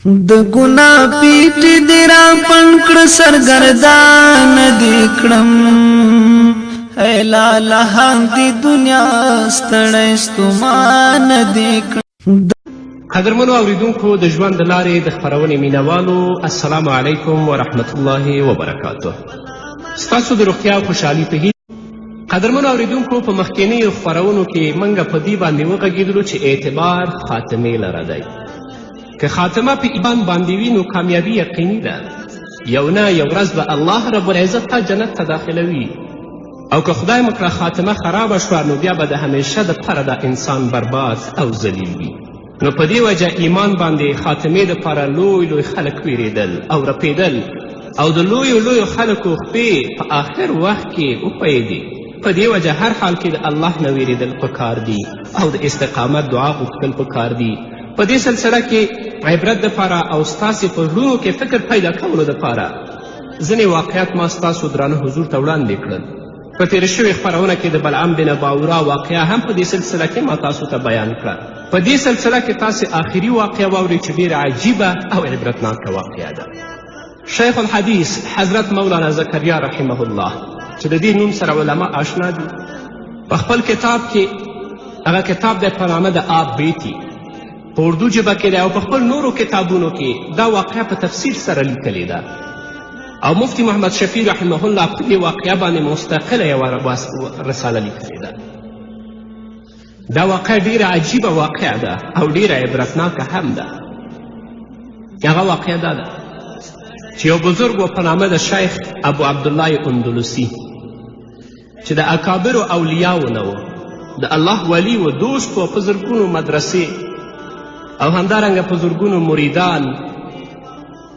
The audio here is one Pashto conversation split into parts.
د ګنا پیټ دی را پن کړ، سرګردان دی کړم. لاله دی دنیا ستړی ستومان دی کړم. قدرمنو اوریدونکو، د ژوند د لارې د خپرونې مینوالو، السلام علیکم ورحمت الله وبرکاته. ستاسو د روغتیا او خوشحالي په هیله. قدرمنو اوریدونکو، په مخکینیو خپرونو کې موږ په دې باندې وغږېدلو چې اعتبار خاتمې لره دی. که خاتمه په ایمان باندې وي نو کامیابي یقیني ده. یو نه یو ورځ به الله رب العزت تا جنت ته داخلوي، او که خدای مه کړه خاتمه خرابه شوه نو بیا به د همیشه دپاره دا انسان برباد او ذلیل وي. نو په دې وجه ایمان باندې خاتمې دپاره لوی لوی خلک ویرېدل او رپېدل، او د لویو لویو خلکو خپې په آخر وخت کې وښویېدې. په دې وجه هر حال کې د الله نه ویرېدل پکار دي او د استقامت دعا غوښتل پکار دي. په دې سلسله کې عبرت دپاره او ستاسې په زړونو کې فکر پیدا کولو دپاره ځینې واقعات ما ستاسو درانه حضور ته وړاندې کړل. په تېره شوې خپرونه کې د بلعم بن باورا واقعه هم په دې سلسله کې ما تاسو ته بیان کړه. په دې سلسله کې تاسې آخري واقعه واورئ چې ډېره عجیبه او عبرتناکه واقعه ده. شیخ الحدیث حضرت مولانا زکریا رحمه الله، چې د دې نوم سره علما آشنا دي، په خپل کتاب کې، هغه کتاب دی په نامه د آب بیتي، په اردو ژبه کې دی، او په خپل نورو کتابونو کې دا واقعه په تفصیل سره لیکلې ده. او مفتي محمد شفیع رحمه الله په دې واقعه باندې مستقله یوه رساله لیکلې ده. دا واقعه ډیره عجیبه واقعه ده او ډیره عبرتناکه هم ده. هغه واقعه دا ده چې یو بزرګ و په نامه د شیخ ابو عبدالله اندلسي، چې د اکابرو اولیاو نه و، د الله ولی و، دوست و، په زرګونو مدرسې او همدارنګه په زرګونو مریدان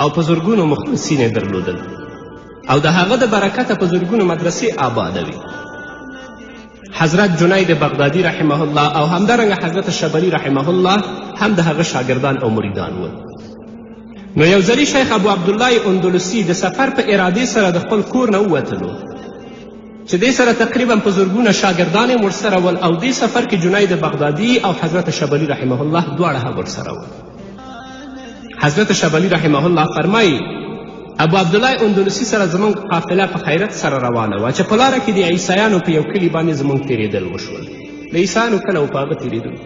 او په زرګونو مخلصین یې درلودل، او د هغه د برکته په زرګونو مدرسې آباده وې. حضرت جنید بغدادي رحمه الله او همدارنګه حضرت شبري رحمه الله هم د هغه شاګردان او مریدان ول. نو یو ځلي شیخ ابو عبدالله اندلسي د سفر په ارادې سره د خپل کور نه ووتلو، چې دې سره تقریبا په زرګونه شاګردان یې ورسره ول، او دې سفر کې جنید بغدادي او حضرت شبلي رحمه الله دواړه هم ورسره ول. حضرت شبلي رحمه الله فرمایي ابو عبدالله اندلسي سره زموږ قافله په خیرت سره روانه وه چې په لاره کې د عیسایانو په یو کلي باندې زموږ تېرېدل وشول. د عیسایانو کله و په هغه تېرېدلو.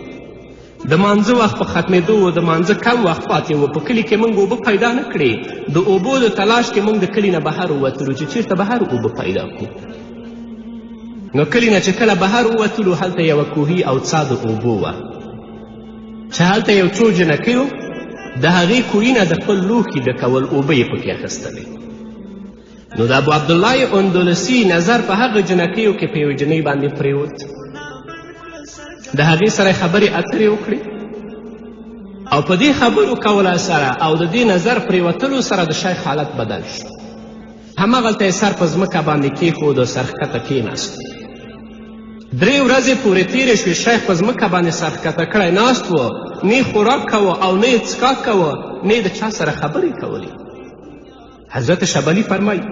د مانځه وخت په ختمېدو و، د مانځه کم وخت پاتې و. په کلي کې موږ اوبه پیدا نه کړې. د اوبو د تلاش کې موږ د کلي نه بهر ووتلو چې چیرته بهر اوبه پیدا کړو. نو کلي نه چې کله بهر ووتلو هلته یوه کوهي او څا د اوبو وه، چې هلته یو څو جنکیو د هغې کوهي نه د خپل لوښي ډکول، اوبه یې پکې اخیستلې. نو د ابو عبدالله اندلسي نظر په هغه جنکیو کې په یوې جنۍ باندې پرېوت. د هغې سره خبرې اترې وکړې، او په دې خبرو کوله سره او د دې نظر پرېوتلو سره د شیخ حالت بدل شو. هماغلته یې سر په ځمکه باندې کیښود او سر ښکته کښېناست. درې ورځې پورې تېرې شوې، شیخ په ځمکه باندې سر ښکته کړی ناست و، نه یې خوراک کوه او نه یې څکاک کوه، نه یې د چا سره خبرې کولې. حضرت شبلي فرمایي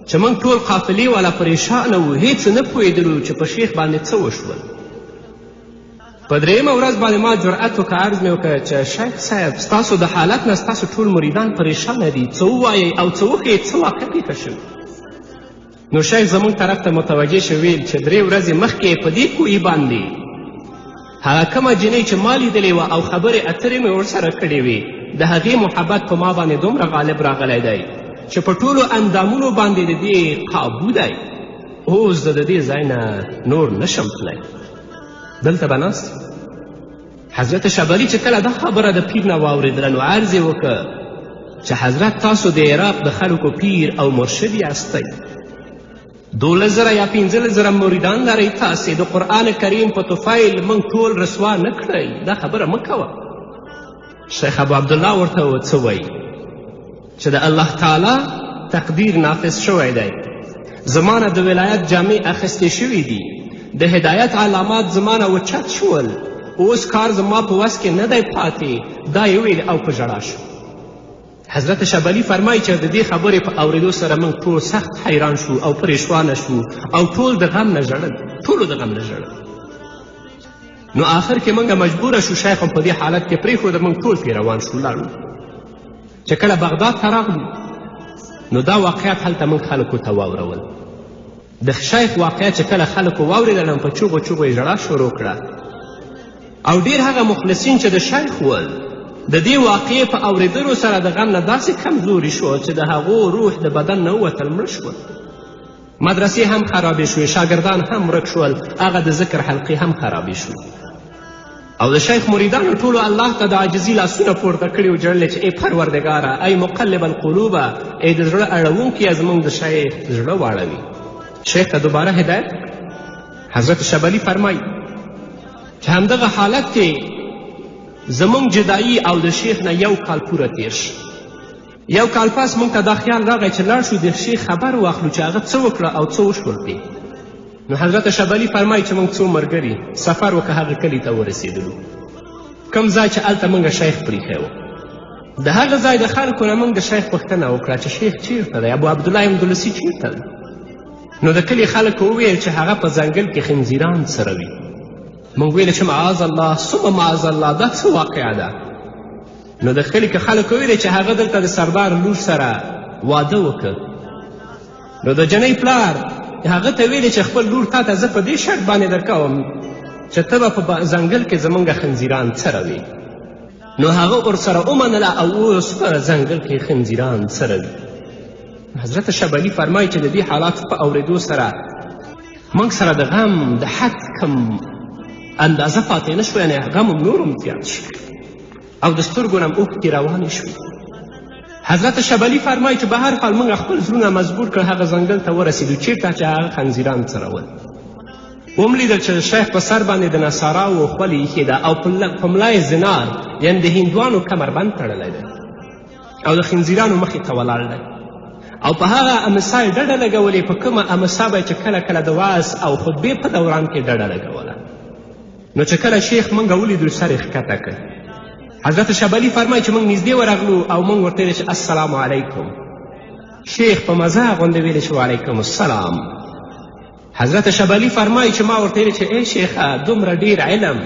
چې موږ ټول قافلې والا پریشانه وو، هیڅ نه پوهېدلو چې په شیخ باندې څه وشول. په درېیمه ورځ باندې ما جرأت وکړ، عرض مې وکړ چې شیخ صاحب، ستاسو د حالت نه ستاسو ټول مریدان پریشانه دي، څه ووایئ او څه وښیئ، څه واقع پېښه شوې؟ نو شیخ زموږ طرف ته متوجه شو، ویل چې درې ورځې مخکې په دې کوهي باندې هغه کومه جینۍ چې ما لیدلې وه او خبرې اترې مې ورسره کړې وې، د هغې محبت په ما باندې دومره غالب راغلی دی چې په ټولو اندامونو باندې د دې قابو دی. اوس زه د دې ځای نه نور نشم تللی، دلته به ناست. حضرت شبلي چې کله دا خبره د پیر نه واورېدله نو عرض یې وکړ چې حضرت، تاسو د عراق د خلکو پیر او مرشد یاستئ، 12,000 یا 15,000 مریدان لرئ، تاسې د قرآن کریم په طفیل موږ ټول رسوا نه کړئ، دا خبره مه کوه. شیخ ابو عبدالله ورته څه وایي چې د الله تعالی تقدیر نافذ شوی دی، زما نه د ولایت جامې اخیستې شوې دي، د هدایت علامات زما نه وچت شول، اوس کار زما په وس کې نه دی پاتې. دا یې وویل او په ژړا شو. حضرت شبلي فرمایي چې د دې خبرې په اورېدو سره موږ ټول سخت حیران شو او پریشانه شو او ټول د غم نه ژړل، ټولو د غم نه ژړل. نو آخر کې موږ مجبوره شو، شیخ هم په دې حالت کې پرېښوده، موږ ټول پرې روان شو لاړو. چې کله بغداد ته راغلو نو دا واقعیت هلته موږ خلکو ته واورول. د شیخ واقعه چې کله خلکو واورېدله نو په چغو چغو یې ژړا شروع کړه او ډېر هغه مخلصین چې د شیخ ول د دې واقعې په اورېدلو سره د غم نه داسې کمزوري شو چې د هغو روح د بدن نه ووتل، مړه شول. مدرسې هم خرابې شوې، شاګردان هم ورک شول، هغه د ذکر حلقې هم خرابې شوې. او د شیخ مریدانو ټولو الله ته د عاجزي لاسونه پورته کړي او ژړلې چې ای پروردګاره، ای مقلب القلوبه، ای د زړه اړوونکیه، زموږ د شیخ زړه واړوي. شیخ ته دوباره هدایت. حضرت شبلي فرمایي چې همدغه حالت کې زموږ جدایي او د شیخ نه یو کال پوره تیر شو. یو کال پس موږ ته دا خیال راغی چې لاړ شو د شیخ خبر واخلو چې هغه څه وکړه او څه وشول پرې. نو حضرت شبلي فرمایي چې موږ څو ملګري سفر وکړه هغه کلي ته ورسېدلو کوم ځای چې هلته موږ شیخ پریښی و. د هغه ځای د خلکو نه موږ د شیخ پوښتنه وکړه چې شیخ چیرته دی، ابو عبدالله اندلسي چیرته دی؟ نو د کلي خلکو وویل چې هغه په ځنګل کې خنزیران څروي. موږ ویل چې معاذ الله ثم معاذ الله، دا څه واقعه ده؟ نو د کلي که خلکو ویل چې هغه دلته د سردار لور سره واده وکړ. نو د جنۍ پلار هغه ته ویلې چې خپل لور تا ته زه په دې شرط باندې درکوم چې ته به په ځنګل کې زموږ خنزیران څروې. نو هغه ورسره ومنله او اوس په ځنګل کې خنزیران څروي. حضرت شبلي فرمایي چې د دې حالاتو په اورېدو سره موږ سره د غم د حد کم اندازه پاتې نه شوه، یعنې غم هم نور هم زیات شو او د سترګو نه هم اوښکې روانې شوې. حضرت شبلي فرمایي چې به هر حال موږ خپل زړونه مجبور کړ، هغه ځنګل ته ورسېدو چیرته چې هغه خنزیران څرول. وم لیدل چې د شیخ په سر باندې د نصاراو خولې ایښې ده او په ملا یې زنار یعنې د هندوانو کمربند تړلی دی او د خنزیرانو مخې ته ولاړ دی او په هغه امسا یې ډډه لګولې په کومه امسا به یې چې کله کله د وعظ او خطبې په دوران کې ډډه لګوله. نو چې کله شیخ موږ ولیدو سر یې ښکته کړ. حضرت شبلي فرمایي چې موږ نږدې ورغلو او موږ ورته ویل چې السلام علیکم. شیخ په مزه غوندې ویل چې وعلیکم السلام. حضرت شبلي فرمایي چې ما ورته ویل چې ای شیخه، دومره ډیر علم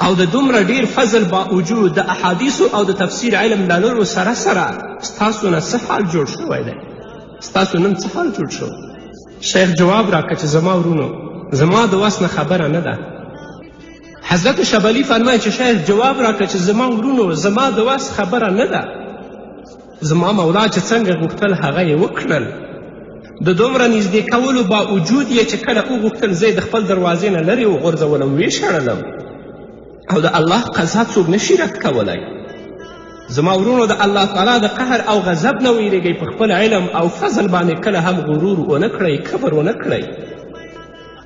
او د دومره ډیر فضل باوجود د احادیثو او د تفسیر علم لرلو سره سره ستاسو نه څه حال جوړ شوی دی؟ ستاسو نن څه حال جوړ شو؟ شیخ جواب راکړه چې زما ورونو، زما د وس نه خبره نه ده. حضرت شبلي فرمایي چې شیخ جواب راکړه چې زما ورونو، زما د وس خبره نه ده. زما مولا چې څنګه غوښتل هغه یې وکړل. د دومره نږدې کولو باوجود یې چې کله وغوښتل زه یې د خپل دروازې نه لرې وغورځولم، ویې شړلم او د الله قضا څوک نشي رد کولی. زما ورونو، د الله تعالی د قهر او غضب نه ویرېږئ، په خپل علم او فضل باندې کله هم غرور ونه کړئ، کبر ونه کړئ.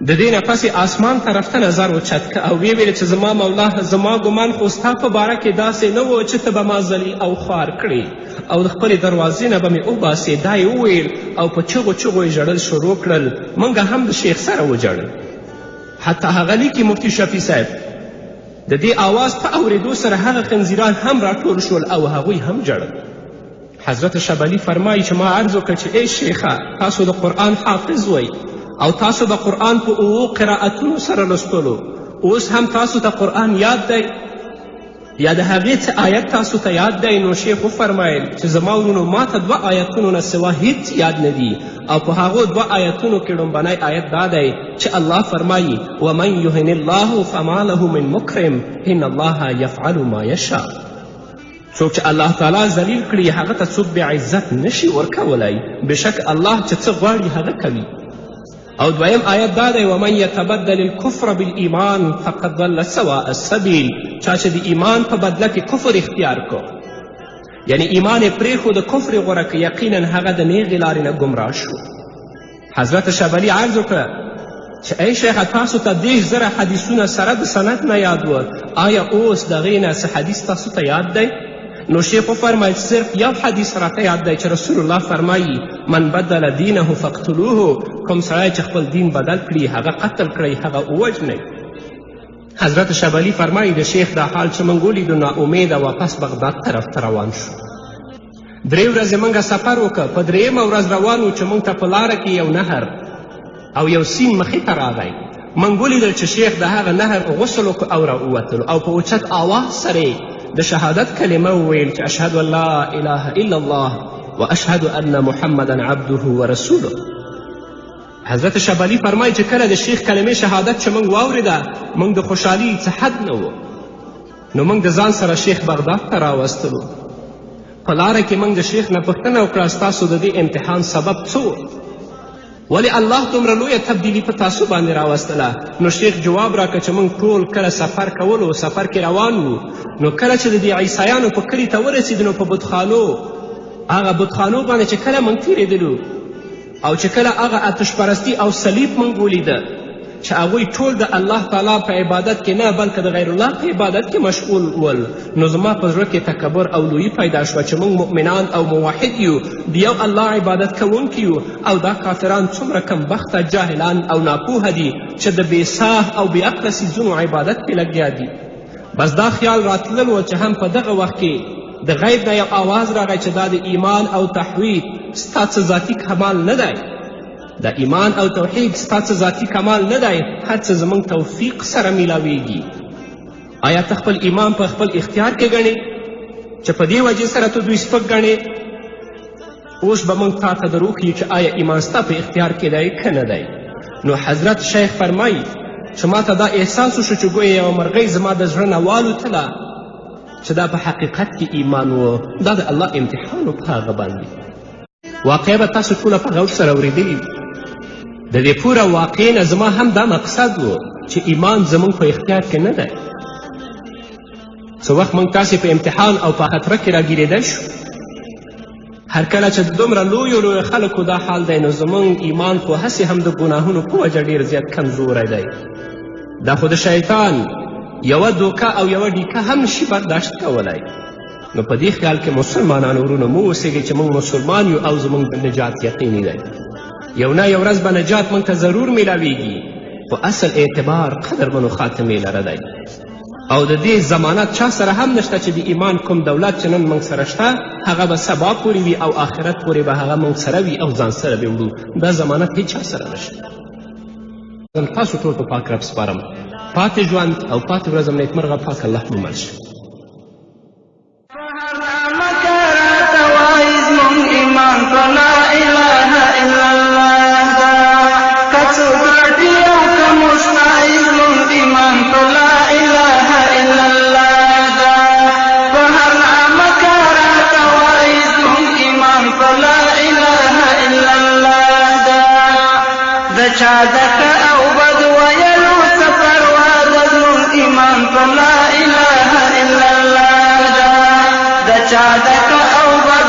د دې نه پس یې آسمان طرف ته نظر اوچت که او ویې ویل چې زما مولا، زما ګمان خو ستا په باره کې داسې نه و چې ته به ما ذلیل او خوار کړې او د خپلې دروازې نه به مې وباسې. دا یې وویل او په چغو چغو یې ژړل شروع کړل. موږ هم د شیخ سره وژړل. حتی هغه لیکي مفتي شفیع صاحب د دې آواز په اورېدو سره هغه خنزیران هم راټول شول او هغوی هم ژړل. حضرت شبلي فرمایي چې ما عرض وکړ چې ای شیخه، تاسو د قرآن حافظ وئ او تاسو به قرآن په اوو قرائتونو سره لوستلو، اوس هم تاسو ته قرآن یاد دی یا د هغې څه آیت تاسو ته یاد دی؟ نو شیخ وفرمایل چې زما ورونو، ما ته دوه آیتونو نه سوا هیڅ یاد نه دي او په هغو دوه آیتونو کې ړومبنی آیت دا دی چې الله فرمایي ومن یهن الله فما له من مکرم ان الله یفعل ما یشاء. څوک چې الله تعالی ذلیل کړي هغه ته څوک بې عزت نشي ورکولی، بېشک الله چې څه غواړي هغه کوي. او دویم آیت دا دی ومن یتبدل الکفر بالایمان فقد ضل سواء السبیل. چا چې د ایمان په بدله کې کفر اختیار کړو، یعنی ایمان یې پرېښود کفر یې غوره کړ، یقینا هغه د نیغې لارې نه ګمراه شو. حضرت شبلي عرض وکړه چې ای شیخه، تاسو ته 30,000 حدیثونه سره د سند نه یاد و، آیا اوس د هغې نه څه حدیث تاسو ته یاد دی؟ نو شیخ وفرمایل صرف یو حدیث راته یاد دی چې رسول الله فرمایي من بدل دینه فاقتلوه، کوم سړی چې خپل دین بدل کړي هغه قتل کړئ، هغه ووژنئ. حضرت شبلي فرمایي د شیخ دا حال چې موږ ولیدو ناامیده واپس بغداد طرف ته روان شو. درې ورځې موږ سفر وکړ. په درېیمه ورځ روان وو چې موږ ته په لاره کې یو نهر او یو سیند مخې ته راغی. موږ ولیدل چې شیخ د هغه نهر غسل وکړ او راووتلو او په اوچت آواز سره د شهادت کلمه وویل چې اشهد ان لا اله الا الله و اشهد ان محمدا عبده ورسوله. حضرت شبلی فرمایي چې کله د شیخ کلمې شهادت چې موږ واورېده، موږ د خوشحالي څه حد نه و. نو موږ د ځان سره شیخ بغداد ته راوستلو. په لاره کې موږ د شیخ نه پوښتنه وکړه، ستاسو د دې امتحان سبب څه و؟ ولې الله دومره لویه تبدیلي په تاسو باندې راوستله؟ نو شیخ جواب راکړه چې موږ ټول کله سفر کولو، سفر کې روان وو، نو کله چې د دې عیسایانو په کلي ته ورسېدو، نو په بتخانو، هغه بتخانو باندې چې کله موږ تېرېدلو او چې کله هغه آتشپرستي او صلیب موږ ولیده چې هغوی ټول د الله تعالی په عبادت کې نه بلکې د غیر الله په عبادت کې مشغول ول، نو زما په زړه کې تکبر او لویي پیدا شوه چې موږ مؤمنان او موحد یو، د یو الله عبادت کوونکي یو، او دا کافران څومره کمبخته جاهلان او ناپوهه دي چې د بې ساه او بې عقله څیزونو عبادت کې لګیا دي. بس دا خیال راتلل و چې هم په دغه وخت کې د غیب نه یو آواز راغی چې دا د ایمان او تحوید ستا څه ذاتي کمال نه دی، د ایمان او توحید ستا څه ذاتي کمال نه دی، هر څه زموږ توفیق سره میلاویږي. آیا ته خپل ایمان په خپل اختیار کې ګڼې چې په دې وجې سره ته دوی سپک ګڼې؟ اوس به موږ تا ته در وښیو چې آیا ایمان ستا په اختیار کې دی که نه دی. نو حضرت شیخ فرمایي چې ما ته دا احساس وشو چې ګویا یوه مرغۍ زما د زړه نه والوتله چې دا په حقیقت کې ایمان و، دا د الله امتحان و په هغه باندې. واقعه به تاسو ټوله په غور سره اورېدلي وي. د دې پوره واقعې نه زما هم دا مقصد و چې ایمان زموږ په اختیار کې نه دی. څه وخت موږ تاسې په امتحان او په خطره کې راګیرېدی شو، هر کله چې د دومره لویو لویو خلکو دا حال دی، نو زموږ ایمان خو هسې هم د ګناهونو په وجه ډېر زیات کمزوری دی. دا خو د شیطان یوه دوکه او یوه ډیکه هم نشي برداشت کولی. نو په دې خیال کې مسلمانانو ورونو مو اوسېږئ چې موږ مسلمان یو او زموږ د نجات یقیني دی. یو نه یو ورځ به نجات موږ ته ضرور میلاویږي، خو اصل اعتبار قدرمنو خاتمې لره دی. او د دې ضمانت چا سره هم نشته چې د ایمان کوم دولت چې نن موږ سره شته هغه به سبا پورې وي او آخرت پورې به هغه موږ سره وي او ځان سره به وړو. دا ضمانت هیچا سره نشته. تاسو ټول په پاک رب سپارم. پاتې ژوند او پاتې ورځم نیکمرغه پاک الله مو مل شي. ایمان په لا اله الا الله ده، که څوک رټي او که مستعي زموږ ایمان په لا اله الا الله ده. په هر نامه که راته وایي زموږ ایمان په لا اله الا الله ده. د چا د ښه او بد ویلو څه پروا ده، زموږ ایمان په لا اله الا الله ده. د چا د ښه او بد